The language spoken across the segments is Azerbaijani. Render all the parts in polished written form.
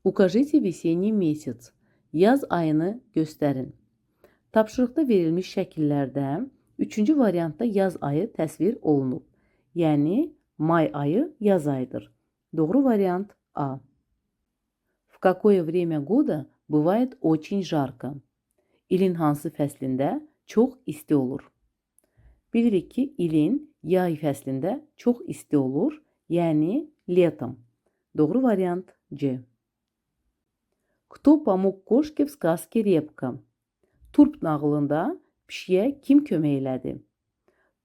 Укажите весенний месяц. Yaz ayını göstərin. Tapşırıqda verilmiş şəkillərdə üçüncü variantda yaz ayı təsvir olunub. Yəni may ayı yaz ayıdır. Doğru variant A. В какое время года бывает очень жарко? İlin hansı fəslində çox isti olur? Bilirik ki, ilin yay fəslində çox isti olur, yəni летом. Doğru variant C. Кто помог кошке в сказке «Репка»? Turp nağılında pişiyə kim kömək elədi?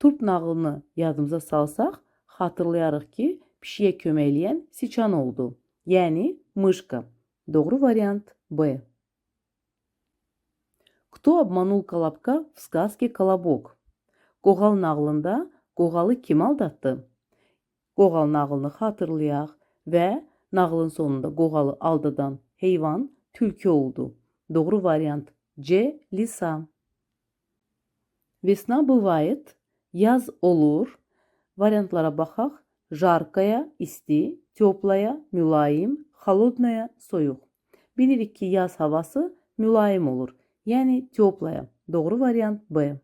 Turp nağılını yadımıza salsaq, xatırlayarıq ki, pişiyə kömək eləyən siçan oldu. Yəni мышка. Doğru variant B. Кто обманул Колобка в сказке «Колобок»? Qoğal nağılında qoğalı kim aldatdı? Qoğal nağılını xatırlayaq və nağılın sonunda qoğalı aldadan heyvan tülkü oldu. Doğru variant C. Лиса. Весна бывает. Yaz olur. Variantlara baxaq. Жаркая, isti, теплая, mülayim, холодная, soyuq. Bilirik ki, yaz havası mülayim olur. Yəni теплая. Doğru variant B.